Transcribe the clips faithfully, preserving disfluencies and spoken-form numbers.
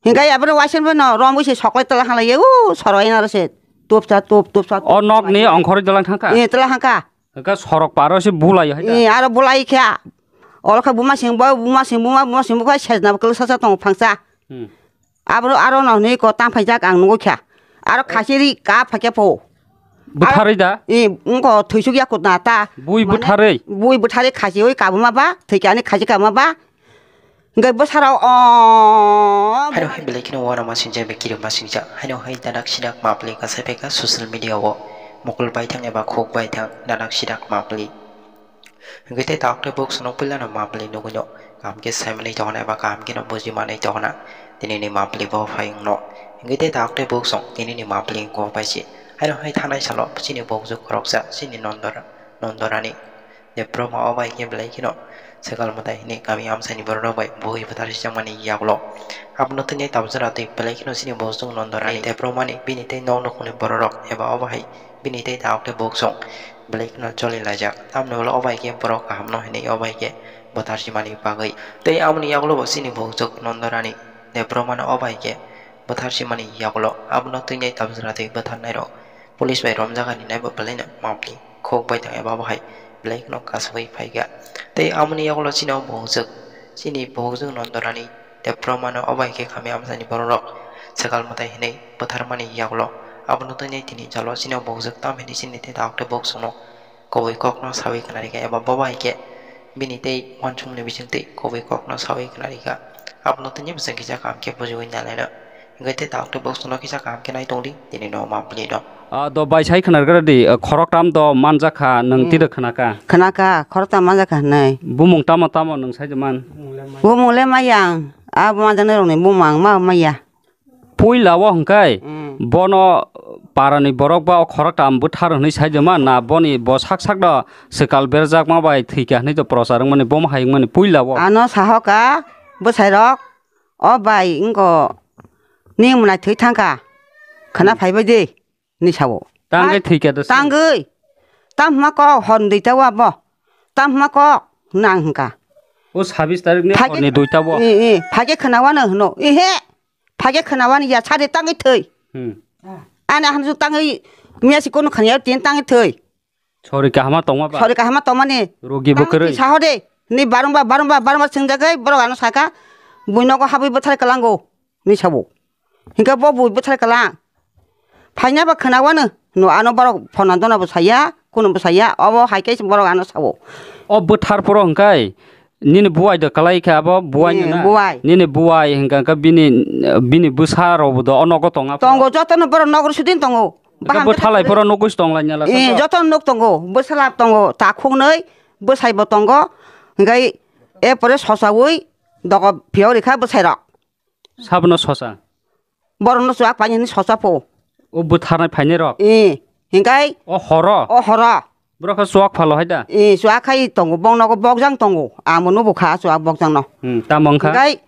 Hinkhe aboni waising bo no romwi se soklai tala halaye, u soroi na se. Tupsa, tup, tupsa, tup. O nok ni ongkhorwi tala thangkha? Eh, tala hangkha. Hinkhe sorok paro se bulayo hai da? Eh, aro bulai kha. Olo kha buma sing bo, buma sing buma, buma sing bo kha sejna bo kwlwsa sa tongo phangsa. Hmm. Abro aro no hwnwi ko tang phaijak ang nugwi kha. Aro khachiri ka phaikhe pho. Bwtharwi da? I, wngkha thwisuk yakut na ta. Bui bwtharwi? Bui bwtharwi khachiwi kabuma ba, thwikani khachi kabuma ba. Hwnkhe bwsarok, o, haino hai belai kheno uanama singjak, bai kirima singjak. Haino hai danak sidak mapli kasai phaikha social media o. Mokol baithang eba khuk baithang danak sidak mapli. Hwnkhe tei tabuk tei buk songno puilano mapli nugwino kaham khe saimanwi tongna eba kaham kheno bujimanwi tongna tinini mapli bo phai wngno. Hwnkhe tei tabuk tei buk song tinini mapli wngkha bai se. Haino hai thanai salo chini bukjwk khoroksa chini Nondora, Nondorani Debbarma o bai khe belai kheno swkal mwtai hwnwi kami amchaini bororok bai bui bwthar sijakmani yagulo. Abono tini tabjwra twi belai kheno chini bukjwk Nondorani Debbarmani bini tei nok nukhungni bororok eba o bahai bini tei tabuk tei buk song belai kheno choli laijak. Tamni ulo o bai khe borok kaham no hinwi o bai khe bwtharsi mani bagwi. Tei aboni yagulo bo chini bukjwk Nondorani Debbarmano o bai khe bwtharsi mani yagulo abono twinai tabjwra twi bwtharnai rok police bai romjak ani nai bo belai no mapli khuk bai tong eba bo hai belai kheno kasugwi phaikha. Tei aboni yagulo chini o bukjwk chini bukjwk Nondorani Debbarmano o bai khe kami amchaini bororok swkal mwtai hinwi bwtharmani yagulo abono twnwi tini jalo chini o bukjwk tam hinwi chini tei tabuk tei buk songno kubui kokno sawi khna rikha eba bo bai khe bini tei uansukmani bisingtwi kubui kokno sawi khna rikha. Abono twnwi bwswk kisa kaham khe bujiwi nalaino. Hwnkhe tei tabuk tei buk songno kisa kaham khe nai tongdi tini no mapli no. Ah, do bai sai khna rwgra di, ah, khoroktham do manjakha, nwng Hmm. tiro khna kha? Khna kha, khoroktham manjakha hinwi. Bumung tamo tamo nwng sai man? Bumung le mayang, abo manjaknai rokni bumung ang ma maya. Puila o hwnkhe Hmm. bono parani borok ba o khoroktham bwthar hinwi sai man na boni bo sak sak do swkal berjakma bai thwikha hinwi do prochar wngmani bomo hai wngmani puila o. Ano sahoka bwsairok, o bai wngko ni mwnai thwi thangkha, khna Hmm. phaibai di. Hinwi sao. Tangwi Phai-, thwikha do se. Tangwi. Tam hwnma kok hor duita o abo. Tam hwnma kok nang hwnkha. O sabis tarik ni Phai khe, horni duita bo. Eh, eh, phai khe khwnawano hwno. Ehe. Phai khe khwnawani ya sade tangwi thwi. Hmm. Ani hamsu tangwi miya si kono khwnaya tin tangwi thwi. Sori kahama tongma ba? Sori kahama tongmani. Rogi bo Tangwi kwrwi. Saho de. Ni barumba, barumba, barumba swngjagwi borok ano saka. Buinogo habwi bwthar kalango. Hinwi sabo. Hinkhe bo bui bwthar kalang. Phaina ba khwnawano. No ano borok phone dona bo saya, kuno bo saya. Obo hai khe borok ano sabo. O bwthar poro hwnkhe nini buwai do kalai kha abo buwai Eh, no na? Buwai. Nini buwai hwnkha khe bini, bini bwsa rok bo do o nogo tonga pho? Tongo, jotono borok nogor sudin tongo. Hwnkhe Baham bwthalai jotono poro nugwi tong lai nala Eh, sabo? Jotono nuk tongo. Bwsala tongo, takhuknwi, bwsai bo tongo. Hwnkhe e pore sosawi dogo phiyok rikha bwsai rok. Sabono sosa? Borokno chuak painani sosa pho. O bwtharnai phainai rok? Eh, hinkhai O horo? O horo. Borok khe chuak phalo hai da? Eh, chuak khai tongo, bong nogo bokjang tongo. Amo nubu kha chuak bokjang no. Hmm, tamo wngkha? Hinkhai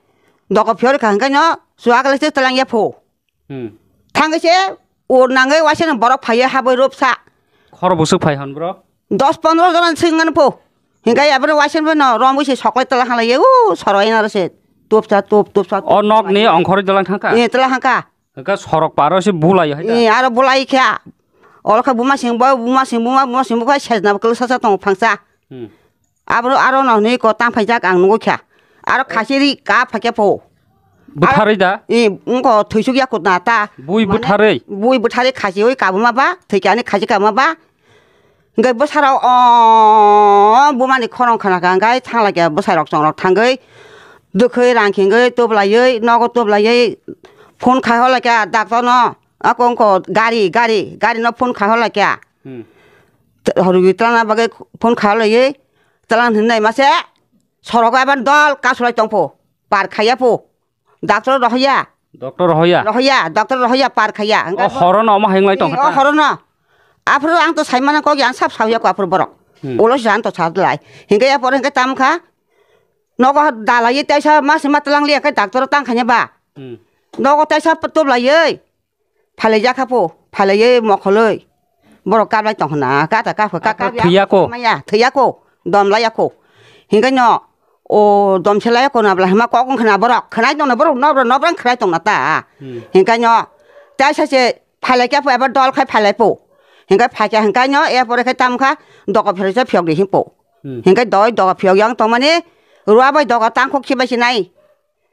dogo phiyori kha hinkhai no chuak le se telang ya pho. Hmm. Thangwi se ur nangwi waisa no borok phaiya habwi rupsa. Khoro bwswk phai hwn bro? Dos pondro jona swngmani pho. Hinkhai aboni waisa no romwi se soklai tala halaye, u soroi na se. Tupsa, tup, tupsa, tup. O nok ni ongkhorwi tala thangkha? Eh, tala hangkha. Hwnkhe sorok paro se bulai hai da? Eh, aro bulai kha. Olo kha buma sing bo, buma sing buma, buma sing bo kha sejna bo kwlwsa sa tongo phangsa. Hmm. Abro aro no hwnwi ko tang phaijak ang nugwi kha. Aro khachiri ka phaikhe pho. Bwtharwi da? Eh, wngkha thwisuk yakut na ta. Bui Mane bwtharwi? Bui bwtharwi khachiwi kabuma ba, thwikani khachi kabuma ba. Hwnkhe bwsarok, o, bumani khorang khna kha, hwnkhe thang lai kha bwsarok chongrok thangwi, dwkhwi rang khingwi, tublaiwi, nogo tublaiwi, phone khai hor lai kha doctor no, ako wngkha gari, gari, gari no phone khai hor lai kha. Hmm. T-, horwi twlangna bagwi phone khai hor laiwi, twlang hinwi naima se, sorogo aban dol kasulai tong pho, par khaiya pho. Doctor rohoya. Doctor rohoya? Rohoya, doctor rohoya par khaiya. O horo no omo hayung lai tong kha ta? O horo no. Aphuru ang to saimana kok yang sab sauya ko aphuru borok. Hmm. Ulo jan to sadlai. Hingke ya pore hingke tam kha. Nogo dalai taisa mas ma tlang liya khe doctor tang khanya ba. Hmm. Nogo taisa tublai. Phalai jakha pho, phalai mokholoi. Borok kablai tong khna, kata kapha, ka-, Aphuru kabya thwiya ko? Maya, thwiya ko, dom laiya ko. Hingke no, o domselai ko na bla hima kok wng khna borok, khnai tongna borok, nobra, nobra khnai tongna ta. Hmm. Hinkai no, tai sa se phalai kya po, ebar dol khai phalai po. Hinkai phai kya, hinkai no, e pore khai tam kha, doko phiroi sa phiyok di him po. Hmm. Hinkai doi doko phiyok yang tongmani, ruwa bai doko tangkhok si bai si nai.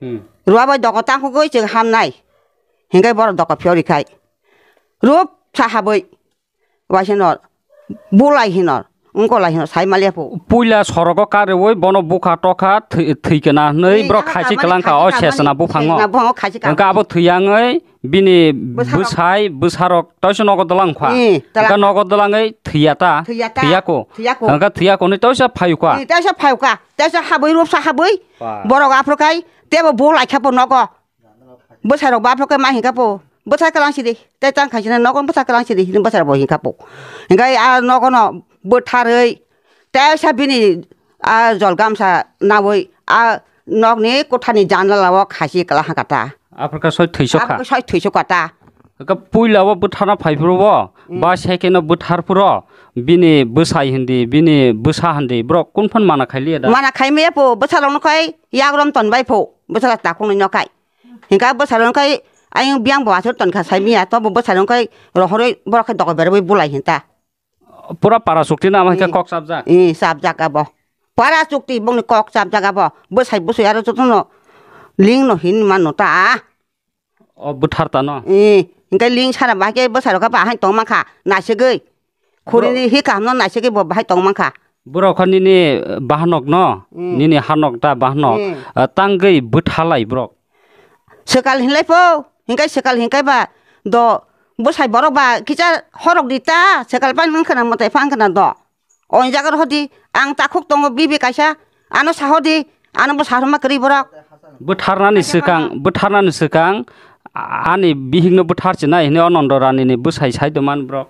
Hmm. Ruwa bai doko tangkhok goi chwng ham nai. Hinkai borok doko phiyok ri khai. Rup sa haboi. Waisa nor, bulai hinor, wngkolai hinor, sai maliya po. Puila sorogo karwi bono bukha tokha thwi, thwikena hwnwi borok khachi kwlangkha o sesna buphango. Sesna buphango khachi kwlangkha. Hwnkhe abo thwiyangwi bini bwsarok, bwsai, bwsarok toisa nogo dwlang kha. Ee, dwlang. Hwnkhe nogo dwlangwi thwiya ta, thwiya ta, thwiyako. Thwiyako. Hwnkhe thwiyako hwnwi toisa phayukha. Ee, toisa phayukha, toisa habwi rupsa habwi. Ba. Borok aphuru khai tebo bulaikha po nogo. Bwsarok bapro khe ma hinkha po, bwthar kwlang sidi, tei tang khaisina nogo bwthar kwlang sidi, hini bwsarok bo hinkha po. Hinkhai a nogo no bwtharwi, tei sa bini a jol gamsa nawi a nokni kothani janala o khasi kwlang ha kata. Aphro khe soi thwiso kha. Aphro khe soi thwiso kata. Khe puila o bwtharna phai phuru o, hmm, ba second o bwthar phuru o, bini bwsai hindi, bini bwsa hindi, borok kun phan mana khai liya da? Mana khai maya po, bwsarok no khai yagrom ton bai po, bwsarok takhuk nwi no khai. Hinkha bwsarok khai ayung biyang bo aswk tonkha sai miya, tobo bwsarok khai rohorwi borok khai dogo berwi bulai hinta. Pura para chukti no amo hinkhe kok chapjak. Ee, chapjak abo. Para chukti bongni kok chapjak abo. Bwsai bwswi aro jotono ling no hin mano ta. O bwthar ta no. Ee, hinkhe ling sara bahai khe bwsarok khe bahai tong mankha naisegwi. Khurini hi kaham no naisegwi bo bahai tong mankha. Borok kha nini bahanok no, hmm, nini hanok ta bahanok, hmm, ah, tangwi bwthalai borok. Swkal hinlai po, hinkhai swkal hinkhai ba do bwsai borok ba kisa horok di ta, swkal pai wngkhana mwtai pha wngkhana do. O jaga rw hodi, ang takhuk tongo bibi kaisa, ano sa hodi, ano bo sa rwma kwrwi borok. Bwtharnani swkang, bwtharnani swkang, a-, ani bihikno bwtharchinai hinwi o Nondo Ranini bwsai sai doman borok.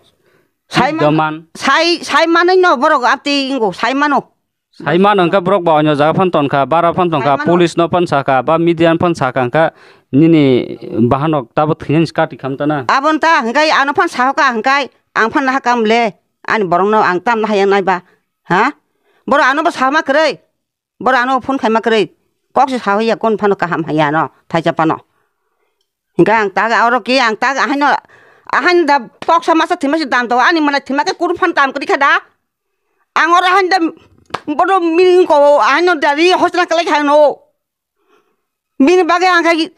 Sai man, doman. Sai, sai manwi no borok abtwi ingo, sai mano. Sai mano hwnkha borok ba onyo jaga phan tonkha, bara phan tonkha, sai mano. Police no phan sakha, ba media no phan sakha hwnkha nini bahanok tabo thwinani kati khamtana. Aboni ta hwnkhe ano phan sahoka hwnkhe ang phan nahakam le, ani borokno ang tamna haya naiba. Ha? Borok ano bo sama kwrwi. Borok ano phone khaima kwrwi. Kok se sahoya kon phano kaham haya no, thaisa phano. Hingke ang tak oro ke ang tak ahaino, ahaino da poksa masa thima se dam to ani mana thima ke kuruphan dam kri kha da. Ang oro ahaino da bodo ming ko ahaino da ri hosna kale kha no. Bini bage ang khai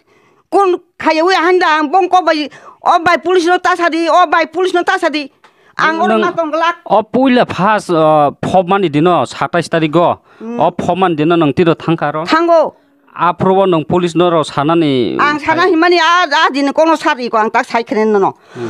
kun khaya wi ahaino da ang bong ko bai o bai police no ta sadi o bai police no ta sadi. Ang oro na tong glak. O puila phas, uh, phobmani dino satais tarigo. Hmm. O phobmani dino nang tiro thangkha ro. Thango. Aphuru o nwng police no rw sanani. Ang sana himani a, a dini kono sar iko ang tak sai khene nono. Hmm.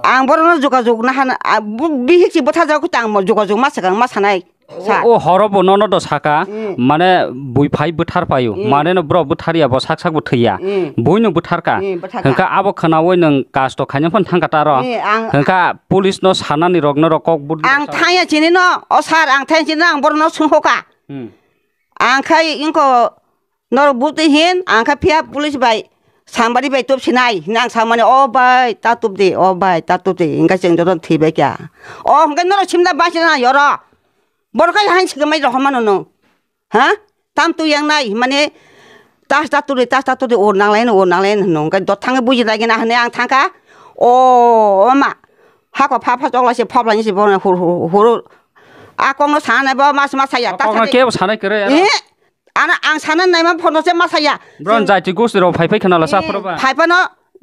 Ang borokno jogajog na hana, a, bu-, bihik si bwtharjak khe ang mo jogajog ma swkang ma sanai. Sa. O, o horo bo nono do saka, hmm, mane bui phai bwthar paio. Hmm. Mane no borok bwthar ya bo sak sak bo thwi ya. Hmm. Bui no bwthar ka. Hmm, bwthar ka. Hwnkha abo khwnawi nwng kasto khaina phano thangkha ta ro. Hmm, ang hwnkha police no sanani rok no rok kok budi ang thangya chini no, o sar ang thangya chini no ang borokno swngkha. Hmm. Ang khai ingko norok butwi hin, ang kha phiya police bai sambari bai tup sinai, hinwi ang samani, "O bai, ta tup di, o bai, ta tup di," hingkha chwng joto thwi bai kha. O hingkha norok simda bai sina yoro. Borok khai hain sikhe mai rohor mano no. Ha? Tam tu yang nai, himani tas ta turi, tas ta turi, o nanglai no, o nanglai no, hingkha dot thangwi buji dai gina hinwi ang thangkha. O, o ma, hako pha pha chokla se phobla ni se bo hur, hur, hur. A kok no sana bo mas mas saya, ta kokno sana. Kebo sanai kwrwi aro. Eh, Ano ang sana naima phono se ma saya. Bron jati gosti rok phai phai khna la sa phoro ba. Phai phano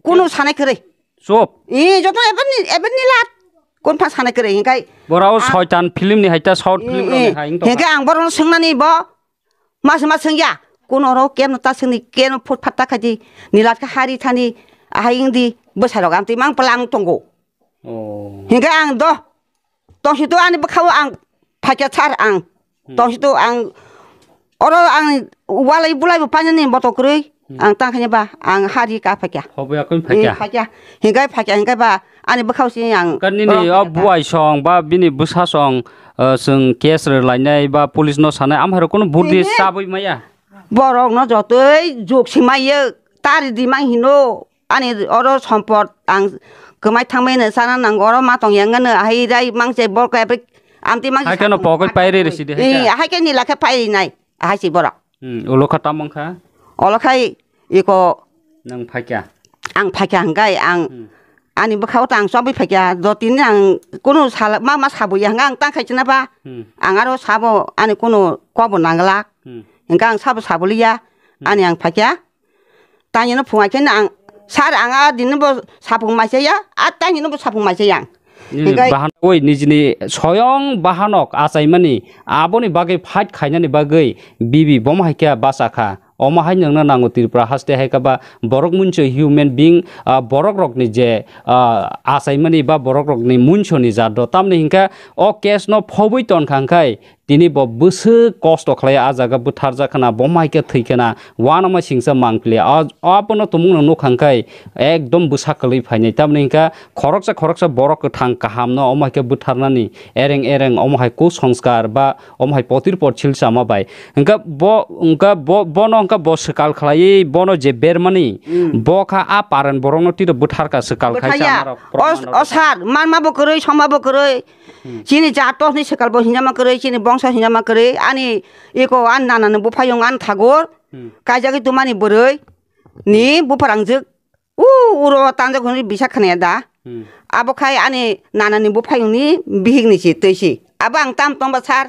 kunu sanai kwrwi. Chop. E joto eben ni, eben ni lat. Kun pha sanai kwrwi hinkai. Borao soitan film ni hai ta short film rok ni hai wngtong. Hinkai ang borokno swngnani bo. Mas mas swngya. Kun oro keno ta swngni keno phut phat ta khaidi. Ni lat kha hari thani. Ahai wngdi bwsai rok amtwi mang plang tongo. Oh. Hinkai ang do. Tongsi to ani bwkhao ang phaikya sar ang. Hmm. Tongsi to ang oro ang walai bulai bo painani boto kwrwi. Hmm. Ang tang khani ba ang hari ka phaikya. Hobo yakun phaikya. Phaikya. Hingai phaikya hingai ba ani bwkhao si ang. Kan nini o buai song ba bini bwsa song, eh, chwng case rwlainai ba police no sanai amhai rok kunu burdi chabwi maya. Borok no jotoi juk si maiyo tari di mang hino. Ani oro sompot ang kwmai thangmani sana nango, oro ma tong yang ano ahai rai mangse bor khe amtwi mangse. Hai kheno pogoi pai re sidi hai. Hai khe nila khe pai nai ahai si borok. Hmm, ulo kha tamo wngkha? Olo khai iko Nang phaikya? Ang phaikya hwnkhe ang Hmm. ani bwkhao ta ang chobwi phaikya. Do tini ang kunu sala ma ma sabuya hwnkhe ang tang khai china ba. Hmm. Ang aro sabo ani kunu kobo nanglak. Hmm. Hwnkhe ang sabo sabuliya. Hmm. Ani ang phaikya. Tangino phunga khe ang, "Sir, ang a dini bo sapung maisaya, a tangino bo sapung maisaya ang." Nini Hinkhe bahan, oi, nijini soyong bahanok achaimani, aboni bagwi fight khainani bagwi bibi bomo hai khe bachakha. Omo hai nwngna nango Tripura haste hai khe ba borok munso human being, ah, borok rokni je, ah, achaimani ba borok rokni munsoni jat do. Tamni hinkhe o case no phobwi tonkha hwnkhe Tini bo bwswk kosto khlai ah jaga bwtharjak khna, bo mai khe thwi khna, uanama singsa mangpili. Ah, abono tumungno nukha hwnkhe ekdom bwsa kwlwi phainai. Tamoni hwnkha khoroksa khoroksa borok kwthang kahamno omo hai khe bwtharnani ereng ereng omo hai kusanskar ba omo hai potir por silsa ma bai. Hwnkhe bo, hwnkhe bo, bono hwnkhe bo swkal khlaiwi bono je bermani, Hmm. bo kha a paren borokno tiro bwtharkha swkal khai Bwthaya. Chamarok, O, proman rok. O sir, manma bo kwrwi, songma bo kwrwi. Hmm. Chini jat to hwnwi swkal bo hinjama kwrwi, chini bongso hinjama kwrwi, ani iko ani nana ni buphayung ani thagur, Hmm. kaijagwi tumani bwrwi ni bupharangjwk, u uro tanjak hwnwi bisa khwnaya da. Hmm. Abo khai ani nana ni buphayung ni bihik ni si twi si. Abo ang tam tongba sir.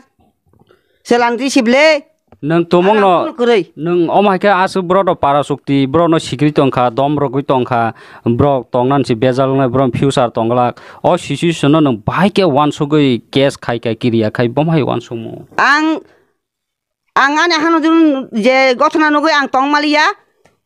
Selan risi ble. Nwng tumungno, Ano kunu kwrwi. Nwng omo hai khe aswk borok rok para sukti, borok no sikri tongkha, dom rwgwi tongkha, borok tongnan si bejal wngnai, borok future tongglak. O situation no nwng bahai khe uansugwi case khai khai kiriya khai, bomo hai uansukmung. Ang, ang ani hano jun je gothona nugwi ang tong maliya,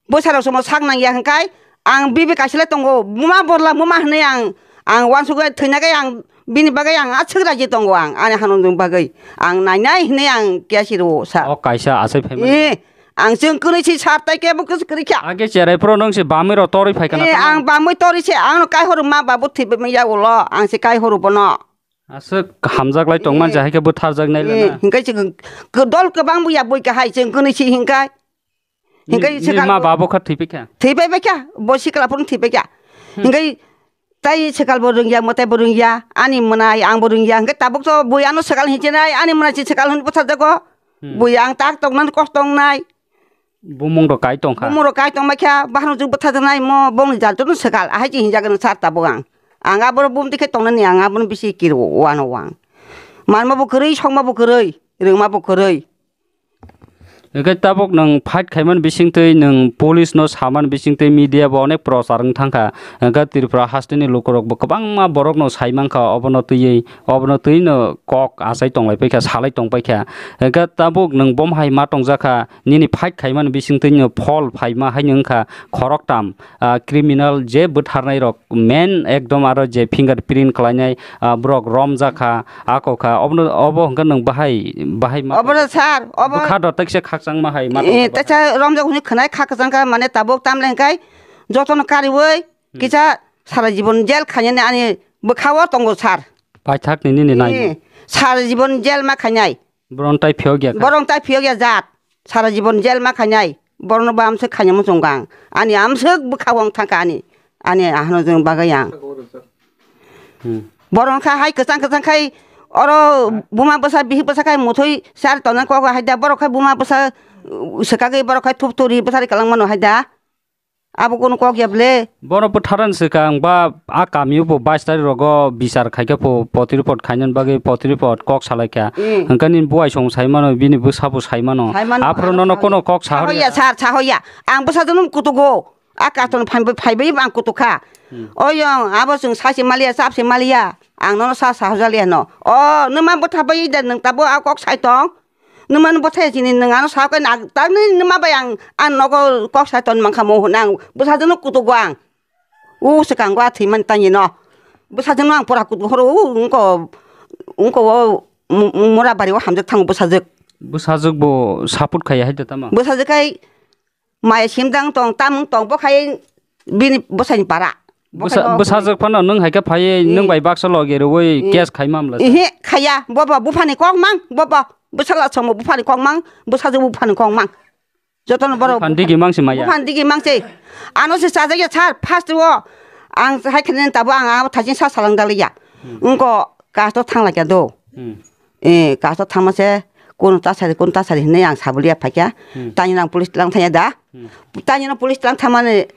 Bwsarok somo sak nangya hwnkhe ang bibi kaisa le tongo, buma borla buma hwnwi ang, ang uansukgwi thwina khe ang bini bagwi ang aswk raji tongo ang, ani hanumjwng bagwi ang nainai hwnwi ang kesi rwo sa. O kaisa asai phaimani. Eh, ang chwng kwnwi si sar tai kebo kwchwk kwrwi kha. Age cherai phuru nwng se bamwi rok torwi phai khna Eh, tamo? Ang bamwi torwi se, ang no kai horo ma babu thwi ya ulo, ang se kai horo bono. Aswk hamjak lai tongmani Eh. Jahai khe bwtharjak nai Eh, lana. Hwnkhe chwng k-, dol kwbang buya bui kahai chwng kwnwi si hwnkhe. Hwnkhe Ni, ni swkang ma bo babo kha thwi paikha? Thwi pai paikha, bo sikla phuru thwi paikha. Hmm. Hwnkhe tai swkal bo rwngya, mwtai bo rwngya, ani mwnai ang bo rwngya, hwnkhe tabuk to bui ano swkal hinchinai, ani mwnai si swkal hwnwi bwtharjago. Hmm. Bui ang tak tongmani kosto wngnai. Bumung rok kai tongkha. Bumung rok kai tongbaikha, bahano jwk bwtharjaknai mo bongni jat joto swkal, ahai se hinjagwi sar tabuk ang. Ang aboro bumtwi khe tongnani, ang abono bisi kiri uanw ang. Manma bo kwrwi, songma bo kwrwi, rwngma bo kwrwi. Hwnkhe tabuk nwng fight khaimani bisingtwi, nwng police no samani bisingtwi media bo onek prochar wng thangkha. Hwnkhe Tripura hasteni lukurok bo kwbangma borokno saimankha, obono twiwi, obono twiwino kok achai tonglaipaikha, salai tongpaikha. Hwnkhe tabuk nwng bomo hai ma tongjakha, nini fight khaimani bisingtwi no phol phaima haino wngkha khoroktam, ah, criminal je bwtharnai rok main ekdom aro je finger print khlainai, ah, borok romjakha, ako kha, obono, obo hwnkhe nwng bahai, bahai ma Obono sir, obo bwkha do tekse khakchangma hai ma Eh, tongkha. Tekse romjak hwnwi khwnai khakchangkha, mane tabuk tamle hwnkhe jotono kariwi Hmm. kisa sara jibon jail khainani ani bwkhao tongo sir. Paithakni nini naimung. Eh, sara jibon jail ma khainai. Borok tai phiyok ya kha. Borok tai phiyok ya jat. Sara jibon jail ma khainai. Borokno bo amswk khaina muchungo ang. Ani amswk bwkha wng thangkha ani. Ani ahano jwng bagwi ang. Hmm. Borok kha hai kwchang kwchang khai oro buma bwsa bihik bwsa khai muthwi char tongna kok hai da. Borok khai buma bwsa, uh, swkagwi borok khai thup turi bwsa ri kwlangmano hai da. Abo kunu kok ya ble? Bono bwtharani swkang ba a kamio bo bais tarik rogo bichar khaikhe bo potiripot khainani bagwi potiripot kok salaikha. Mm. Hwnkhe nini buai song saimano, bini bwsa bo saimano. Saimano, Aphuru ano nono sahoya. Kono kok sahoya. Sahoya, sir, sahoya. Ang bwsajwkno kutugo. A katon phaibai, phaibai ang kutukha. Hmm. Oyong, abo chwng sasi maliya, chapsi maliya. Ang nono sa sahojaliya no. O, nwma bwtha bai da nwng tabo a kok sai tong. Nwmano bwthai chini nwng ano sakhe na, tamni nwma bai ang, ang nogo kok sai ton mankha mo hwnwi ang bwsajwkno kutugo ang. O swkango a thwimani tangwi no. Bwsajwkno ang pura kutu horo, o wngko, wngko o mu-, mu-, mura bari o hamjak thango bwsajwk. Bwsajwk bo support khaiya hai da tamo? Bwsajwk khai maya simjang tong, tamung tong, bo khai bini bwsaini para. Bo khai Bwsa-, bo bwsajwk phano nwng hai khe phaiwi, Eh. nwng bai baksa logi rwui Eh. case khai mamla sa. Ehe, khaiya, bo bo buphani kok mang, bo bo bwsala chwngbo buphani kok mang, bwsajwk buphani kok mang. Jotono borok Buphani digi mang se maya. Buphani digi mang se. Ano se chajakya sir, first o ang hai khene tabo ang abo thajin sa salang daliya. Hmm. Wngko kasto thanglaikya do. Hmm. Eh, kasto thangma se Kun tasari, kun tasari hinwi ang sabulia phaikha. Hmm. Tani nang police tlang thaya da. Hmm. Tani no police tlang thamani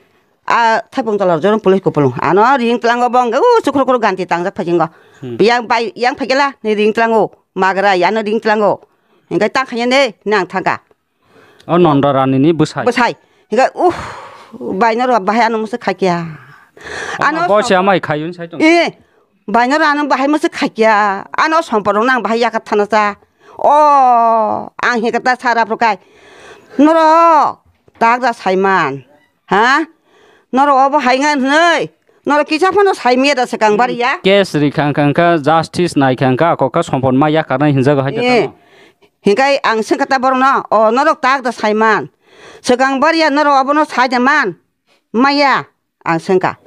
a thaipung tola jono police kupulung. Ano ring tlango bo hwnkhe u chukhro khro ganti tangjak phaijingo. Hmm. Yang bai, yang phaikela ni ring tlango. Magra, ano ring tlango. Hingke tang khanya ne, nang thangka. O Nonda Rani ni bwsai. Bwsai. Hingke, uh, bai no ro bahai ano musu khakya. Ano bo se amai khayun sai tong. Eh, bai no ro ano bahai musu khakya. Ano somporo nang bahai yakat thana cha. O, ang hingke ta sara pro kai. Noro, tak da saiman. Ha? Norok obo hai ngan hwnwi? Norok kisa phano sai miya da swkang bariya? Case rikha wngkha wngkha, justice naikha wngkha, kok kha sompot ma yakarnai hinjago hai Eh. Tamo? Hinkai ang swngkha ta borokno, o norok tak da saiman. Swkang bariya norok obono sai da man? Maya, ang swngkha.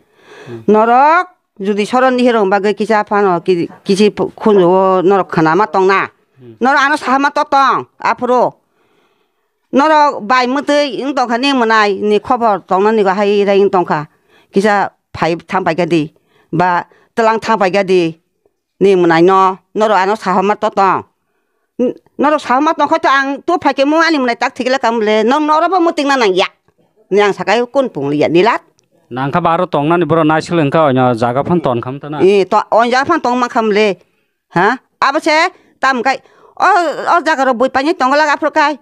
Hmm. Norok judi soron ni hirong bagwi kisa phano ki-, kisi phu-, khunju o norok khana ma tongna. Hmm. Norok ano saha ma to tong, aphuru. Norok bai mwtwi wng tongkha ni mwnai ni khobor tongna ni hai rai wng tongkha. Kisa phai thang paikha di ba twlang thang paikha di ni mwnai no norok ano sahama to tong. N-, norok sahama tong kho to ang tu phaikhe mo ani mwnai tak thikle kam le nong norok bo mwtwng na nang ya. Ni ang sakai kun pung liya nilat. Nangkha ba aro tongnani borok naisile wngkha oino jaga phan ton kham tana. E to on jaga phan tong ma kham le. Ha? Abo se tam kai o, o jaga ro bui pani tong la aphro kai.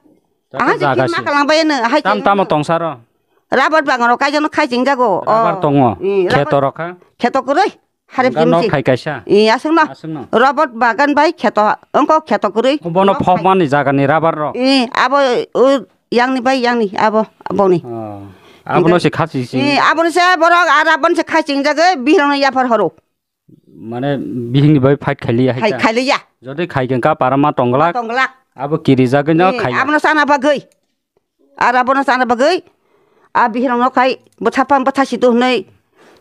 Aha je jaga kin si. Ma kalang bai no hai tam tamo tong saro. Rabar bang ro kai jano khai jing jago. Rabar tongo. Kheto ro kha. Kheto kwrwi. Harip jim si. Khai kaisa. I asung no. Asung no. Robot bagan bai kheto, ongko kheto kwrwi. Bono phok mani jaga ni rabar ro. I abo o yang ni bai yang ni abo boni. Abo no se khachi si. I abo no se borok ara bon se khai jing jago bihirong no yapar horo. Mane bihingni bai fight khailiya hai ta? Khailiya. Jodi khai khe ka para ma tonglak. Tonglak. Abo kiri jagwi no khai. Abono sana bagwi. Ar abono sana bagwi. A bihirong no khai bwtha pam bwtha situ hwnwi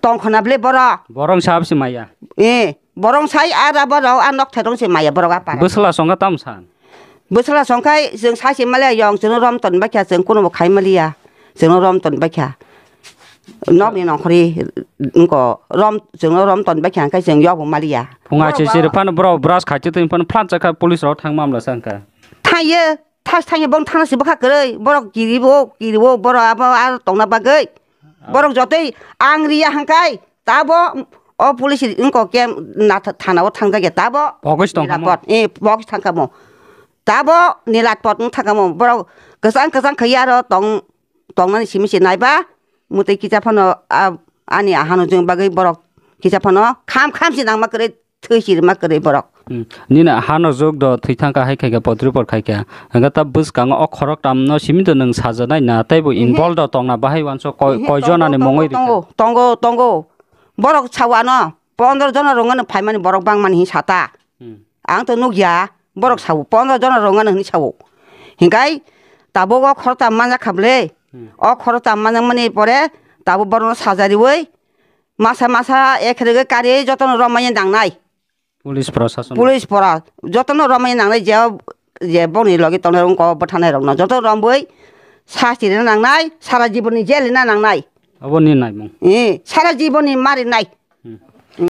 tong khona ble boro. Borong sab si maya. Eh, borong sai ar abo rok a nok thairong si maya borok a para. Bwsla songa tam san. Bwsala songkhai chwng sachi maliya yong chwngno rom ton baikha chwng kunubo khai maliya chwngno rom ton baikha nokni nongkhorwi wngko rom chwngno rom ton baikha hwnkhe chwng yokbo maliya. Phunga se siri phano borok brush khai chwtwi phano phlak chakha police rok thang mamla sa wngkha. Thangyo thas thangyo bong thangna se bwkha kwrwi borok kiribo kiribo borok abo aro tongna bagwi borok jotoi ang riya hwnkhe. Tabo o police wngkok ke na tha-, thana o thangjak ya tabo. Pogos tong kamo? Nilatpot, eh, pogos thang kamo. Tabo nilatpot wng thang kamo. Borok kwchang kwchang khai aro tong, tongnani simi se naiba. Mwtwi kisa phano, ah, ani ahano jwng bagwi borok kisa phano kham kham se nangma kwrwi thwi sirima kwrwi borok. Hmm. Nini hano jwk do thwi thang kha hai khai kha potri por khai kha. Hwnkhe ta bwskango o khorok tamno simi do nwng sajanai na tei bo involve do tongna bahai wansok koi, koi jonani mongwi rikha? Tongo, tongo, tongo. Borok sawano pondro jona rwngano phaimani borok bangmani hinwi sata. Hmm. Ang to nukya, borok sao pondro jona rwngano hinwi sao. Hinkhai tabuk o khorokta manjak kha bwle. Hmm. O khorokta manjakmani pore tabuk borokno sajariwi masa masa ekhrwgwi kariwi jotono romani nangnai. Police prosason. Police pora jotono romani nangnai je, je bongni logi tongnai rok wngkha bwtharnai rokno joto romwi sasti rwna nangnai, sara jibonni jail rwna nangnai. Abo ni naimung. Eh, sara jibonni marinai. Hmm.